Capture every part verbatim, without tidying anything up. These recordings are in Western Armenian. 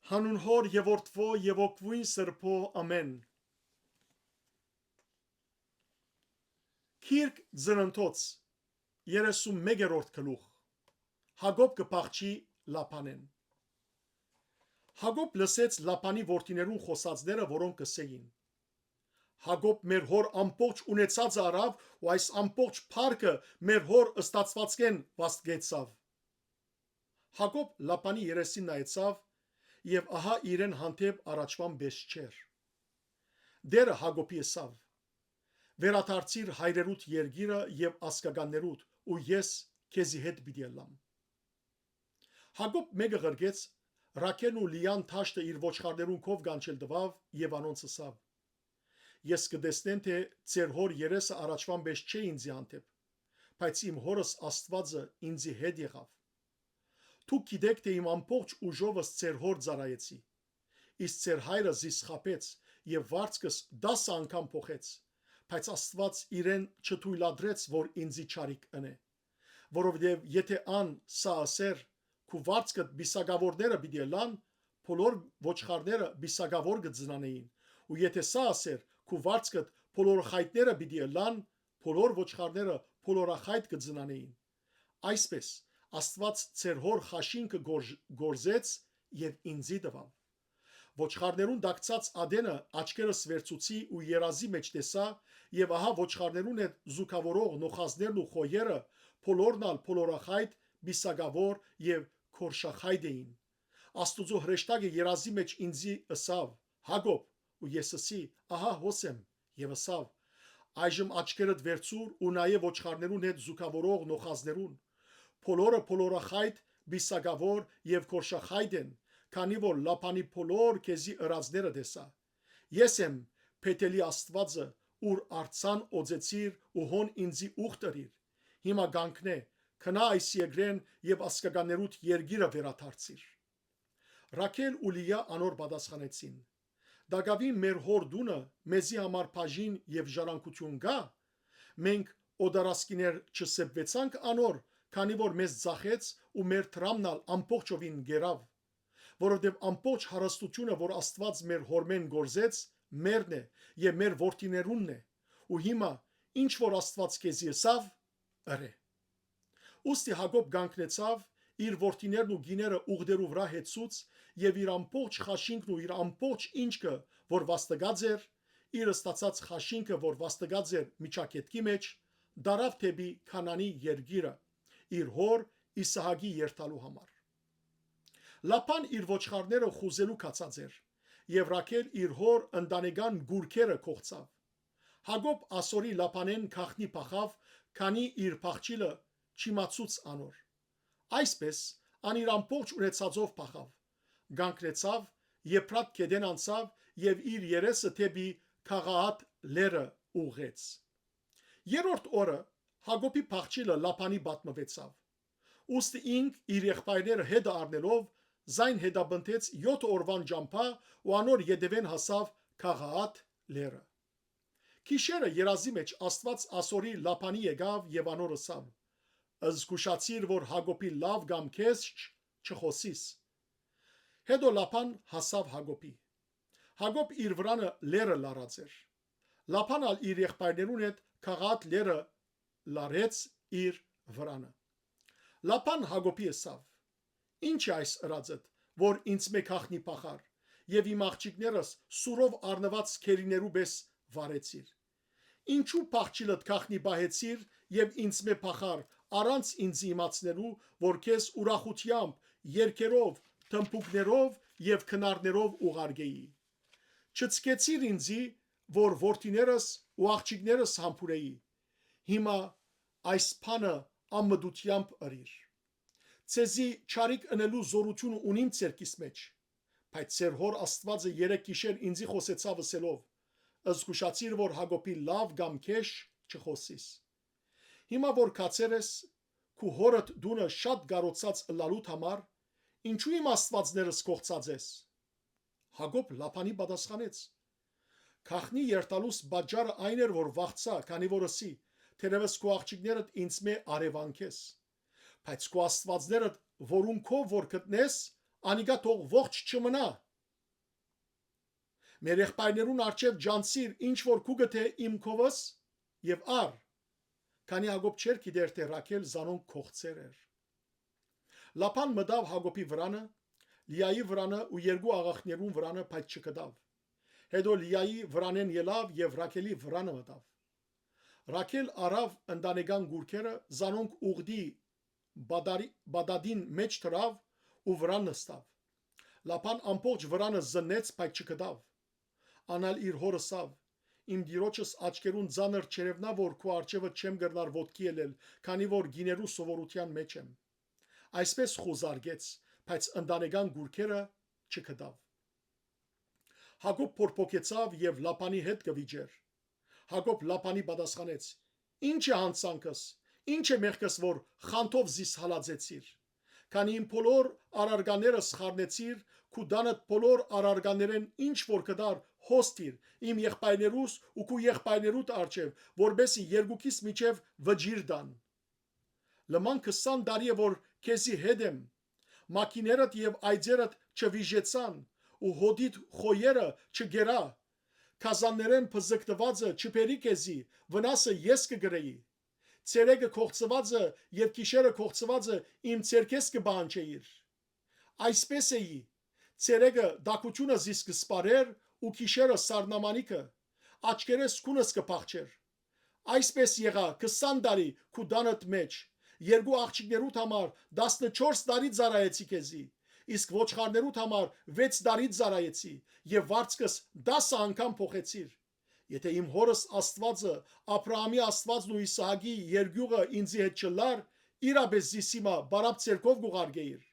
Հանուն Հօր եւ Որդւոյ եւ Հոգւոյն Սրբոյ, ամէն։ Գիրք Ծննդոց, երեսուն մեկերորդ գլուխ։ Յակոբ կը փախչի Լաբանէն։ Յակոբ լսեց Լաբանի որդիներուն խօսածները, որոնք կ'ըսէին. «Յակոբ մեր հօր ամբողջ ունեցածը առաւ ու այս ամբողջ փառքը մեր հօր ստացուածքէն վաստկեցաւ»։ Յակոբ Լաբանի երեսին նայեցաւ եւ ահա իրեն հանդէպ առաջուան պէս չէր։ Տէրը Յակոբի ըսաւ. «Վերադարձիր հայրերուդ երկիրը եւ ազգականներուդ ու ես քեզի հետ պիտի ըլլամ»։ Յակոբ մէկը ղրկեց, Ռաքէլն ու Լիան դաշտը իր ոչխարներուն քով կանչել տուաւ եւ անոնց ըսաւ. «Ես կը տեսնեմ թէ ձեր հօր երեսը առաջուան պէս չէ ինծի հանդէպ, բայց իմ հօրս Աստուածը ինծի հետ եղաւ։ Դուք գիտէք թէ իմ ամբողջ ուժովս ձեր հօր ծառայեցի, իսկ ձեր հայրը զիս խաբեց եւ վարձքս տասը անգամ փոխեց, բայց Աստուած իրեն չթոյլատրեց որ ինծի չարիք ընէ, որովհետեւ եթէ ան սա ըսէր, քու վարձքդ պիսակաւորները պիտի ըլլան, բոլոր ոչխարները պիսակաւոր կը ծնանէին, ու եթէ սա ըսէր, քու վարձքդ բոլորախայտները պիտի ըլլան, բոլոր ոչխարները բոլորախայտ կը ծնանէին։ Այսպէս, Աստուած ձեր հօր խաշինքը գործ-, գործեց եւ ինծի տուաւ։ Ոչխարներուն տակցած ատենը աչքերս վերցուցի ու երազի մէջ տեսայ, եւ ահա ոչխարներուն հետ զուգաւորող նոխազներն ու խոյերը, բոլորն ալ բոլորախայտ, պիսակաւոր եւ գորշախայտ էին։ Աստուծոյ հրեշտակը երազի մէջ ինծի ըսաւ. «Յակոբ», ու ես ըսի. «Ահա հոս եմ», եւ ըսաւ. «Այժմ աչքերդ վերցուր ու նայէ ոչխարներուն հետ զուգաւորող նոխազներուն։ Բոլորը բոլորախայտ, պիսակաւոր եւ գորշախայտ են, քանի որ Լաբանի բոլոր քեզի ըրածները տեսայ։ Ես եմ Բեթէլի Աստուածը, ուր արձան օծեցիր ու հոն ինծի ուխտ ըրիր։ Հիմա կանգնէ, գնա այս երկրէն եւ ազգականներուդ երկիրը վերադարձիր»։ Ռաքէլ ու Լիա անոր պատասխանեցին. «Տակաւին մեր հօր տունը մեզի համար բաժին եւ ժառանգութիւն կա։ Մենք օտարասկիներ չսեպուեցանք անոր, քանի որ մեզ ծախեց ու մեր դրամն ալ ամբողջովին կերաւ, որովհետեւ ամբողջ հարստությունը, որ Աստուած մեր հօրմէն կորզեց, մերն է եւ մեր որդիներունն է։ Ու հիմա, ինչ որ Աստուած քեզի ըսաւ, ըրէ»։ Ուստի Յակոբ կանգնեցաւ, իր որդիներն ու կիները ուղտերու վրայ հեծուց եւ իր ամբողջ խաշինքն ու իր ամբողջ ինչքը, որ վաստկած էր, իր ստացած խաշինքը, որ վաստկած էր միջագետքի մէջ, տարաւ դէպի Քանանի երկիրը, իր հօր Իսահակի երթալու համար։ Լաբան իր ոչխարները խուզելու գացած էր, եւ Ռաքէլ իր հօր ընտանեկան կուռքերը կոխցաւ։ Յակոբ ասորի Լաբանէն գաղտնի փախաւ, քանի իր փախչիլը չիմացուց անոր։ Այսպէս, ան իր ամբողջ ունեցածով փախաւ, կանգնեցաւ, Եփրատ գետէն անցաւ եւ իր երեսը դէպի Գաղաատ լեռը ուղղեց։ Երրորդ օրը Յակոբի փախչիլը Լաբանի պատմուեցաւ։ Ուստի ինք, իր եղբայրները հետը առնելով, զայն հետապնդեց եօթ օրուան ճամբայ ու անոր ետեւէն հասաւ Գաղաատ լեռը։ Գիշերը երազի մէջ Աստուած ասորի Լաբանի եկաւ եւ անոր ըսաւ. «Զգուշացիր որ Յակոբի լաւ կամ քեզ չ-, չխօսիս»։ Հետո Լաբան հասաւ Յակոբի։ Յակոբ իր վրանը լեռը լարած էր։ Լաբան ալ իր եղբայրներուն հետ Գաղաատ լեռը լարեց իր վրանը։ Լաբան Յակոբի ըսաւ. «Ի՞նչ է այս ըրածդ, որ ինձմէ գաղտնի փախար, եւ իմ աղջիկներս սուրով առնուած գերիներու պէս վարեցիր։ Ինչո՞ւ փախչիլդ գաղտնի պահեցիր եւ ինձմէ փախար, առանց ինձ իմացնելու, որ քեզ ուրախութեամբ, երգերով, թմբուկներով եւ քնարներով ուղարկէի։ Չցկեցիր ինձի, որ որդիներս ու աղջիկներս համբուրէի։ Հիմա այս բանը անմտութեամբ ըրիր։ Ձեզի չարիք ընելու զօրութիւնը ունիմ ձեռքիս մէջ»։ Բայց ձեր հօր Աստուածը երեկ գիշեր ինձի խօսեցաւ ըսելով. «Զգուշացիր որ Յակոբի լաւ կամ քեշ չխօսիս»։ Հիմա որ գացեր ես, քու հօրդ տունը շատ կարոցած ըլլալուդ համար, ինչո՞ւ իմ աստուածներս կոխցած ես։ Յակոբ Լաբանի պատասխանեց. «Գաղտնի երթալուս պատճառը այն էր, որ վախցայ, քանի որ ըսի. "Թերեւս քու աղջիկներդ ինձմէ արեւանքես"։ Բայց քու աստուածներդ, որուն քով որ գտնես, անիկա թող ողջ չմնայ։ Մեր եղբայրներուն առջեւ ջանցիր, ինչ որ քու գտե իմ քովս, եւ առ, քանի Յակոբ չէր գիտեր թէ Ռաքել զանոնք կ'ողցեր էր։ Լաբան մտաւ Յակոբի վրանը, Լիայի վրանը ու երկու աղախներուն վրանը, բայց չգտաւ։ Հետո Լիայի վրանէն ելաւ եւ Ռաքելի վրանը մտաւ։ Ռաքել առաւ ընտանեկան կուռքերը, զանոնք ուղտի բադարի-, բադադին մէջ դրաւ ու վրան նստաւ։ Լաբան ամբողջ վրանը զննեց, բայց չգտաւ։ Ան ալ իր հօրը ըսաւ. «Իմ տիրոջս աչքերուն ծանր չերեւնայ, որ քու առջեւը չեմ կրնար ոտքի ելել, քանի որ կիներու սովորութեան մէջ եմ»։ Այսպէս խուզարկեց, բայց ընտանեկան կուռքերը չգտաւ։ Յակոբ փորփոքեցաւ եւ Լաբանի հետ կը վիճէր։ Յակոբ Լաբանի պատասխանեց. «Ի՞նչ է յանցանքս, ի՞նչ է մեղքս, որ խանդով զիս հալածեցիր։ Քանի իմ բոլոր առարկաներս խառնեցիր, քու տանդ բոլոր առարկաներէն ինչ որ կտար, հոս տիր իմ եղբայրներուս ու քու եղբայրներուդ առջեւ, որպէս զի երկուքիս միջեւ վճիռ տան։ Լման քսան տարի է, որ քեզի հետ եմ։ Մաքիներդ եւ այծերդ չվիժեցան ու հօտիդ խոյերը չկերայ։ Գազաններէն բզկտուածը չբերի քեզի, վնասը ես կը կրեի։ Ցերեկը կողցուածը եւ գիշերը կողցուածը իմ ձեռքէս կը պահանջէիր։ Այսպէս էի. ցերեկը տաքութիւնը զիս կը սպառէր ու գիշերը սառնամանիքը, աչքերէս քունս կը փախչէր։ Այսպէս եղայ քսան տարի քու տանդ մէջ։ Երկու աղջիկներուդ համար տասնչորս տարի ծառայեցի քեզի, իսկ ոչխարներուդ համար վեց տարի ծառայեցի եւ վարձքս տասը անգամ փոխեցիր։ Եթէ իմ հօրս Աստուածը, Աբրահամի Աստուածն ու Իսահակի երկիւղը ինծի հետ չըլլար, իրապէս զիս հիմա բարապ ձեռքով կ'ուղարկէիր։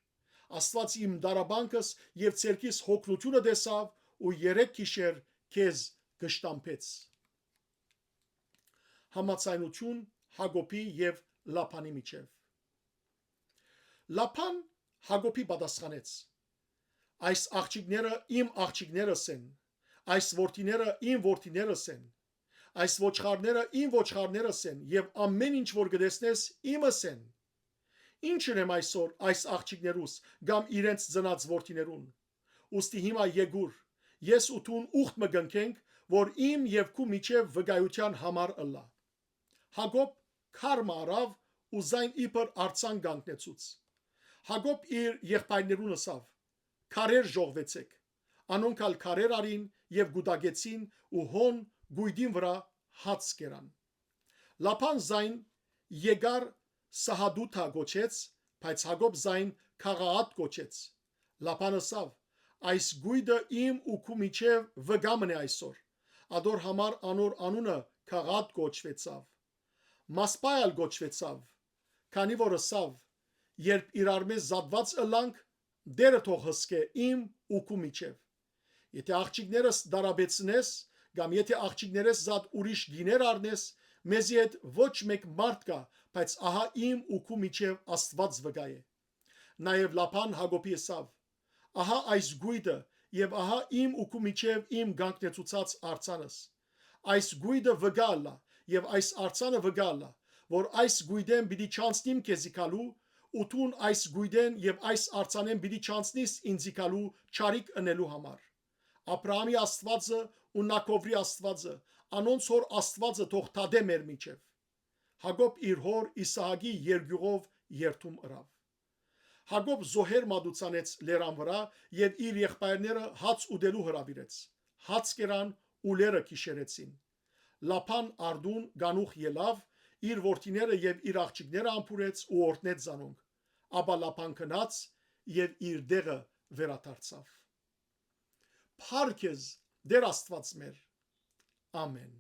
Աստուած իմ դարաբանքս եւ ձեռքիս հոգնութիւնը տեսաւ ու երեք գիշեր քեզ կշտամբեց»։ Համաձայնութիւն Յակոբի եւ Լաբանի միջեւ։ Լաբան Յակոբի պատասխանեց. «Այս աղջիկները իմ աղջիկներս են, այս որդիները իմ որդիներս են, այս ոչխարները իմ ոչխարներս են եւ ամէն ինչ որ կը տեսնես իմս են։ Ի՞նչ ընեմ այսօր այս աղջիկներուս կամ իրենց ծնած որդիներուն։ Ուստի հիմա եկուր, ես ու դուն ուխտ մը կնքենք, որ իմ եւ քու միջեւ վկայութեան համար ըլլայ»։ Յակոբ քար մը առաւ ու զայն իբր արձան կանգնեցուց։ Յակոբ իր եղբայրներուն ըսաւ. «Քարեր ժողվեցէք»։ Անոնք ալ քարեր առին եւ կուտակեցին ու հոն կոյտին վրայ հաց կերան։ Լաբան զայն Եկար Սահադութա կոչեց, բայց Յակոբ զայն Գաղաատ կոչեց։ Լաբան ըսաւ. «Այս կոյտը իմ ու քու միջեւ վկայ մըն է այսօր»։ Ատոր համար անոր անունը Գաղաատ կոչուեցաւ։ Մասպայ ալ կոչուեցաւ, քանի որ ըսաւ. «Երբ իրարմէ զատուած ըլլանք, Տէրը թող հսկէ իմ ու քու միջեւ։ Եթէ աղջիկներս դարաբեցնես, կամ եթէ աղջիկներէս զատ ուրիշ կիներ առնես, մեզի հետ ոչ մէկ մարդ կայ, բայց ահա իմ ու քու միջեւ Աստուած վկայ է»։ Նաեւ Լաբան Յակոբի ըսաւ. «Ահա այս կոյտը եւ ահա իմ ու քու միջեւ իմ կանգնեցուցած արձանս։ Այս կոյտը վկայ ըլլայ եւ այս արձանը վկայ ըլլայ, որ այս կոյտէն պիտի չանցնիմ քեզի գալու, ու դուն այս կոյտէն եւ այս արձանէն պիտի չանցնիս ինծի գալու չարիք ընելու համար։ Աբրահամի Աստուածը ու Նաքովրի Աստուածը, անոնց հօր Աստուածը թող դատէ մեր միջեւ»։ Յակոբ իր հօր Իսահակի երկիւղով երդում ըրաւ։ Յակոբ զոհեր մատուցանեց լերան վրայ եւ իր եղբայրները հաց ուտելու հրաւիրեց։ Հաց կերան ու լերը գիշերեցին։ Լաբան արտուն կանուխ ելաւ, իր որդիները եւ իր աղջիկները ամբուրեց ու օրհնեց զանոնք։ Ապա Լաբան գնաց եւ իր տեղը վերադարձաւ։ Փառք քեզ, Տէր Աստուած մեր։ Ամեն։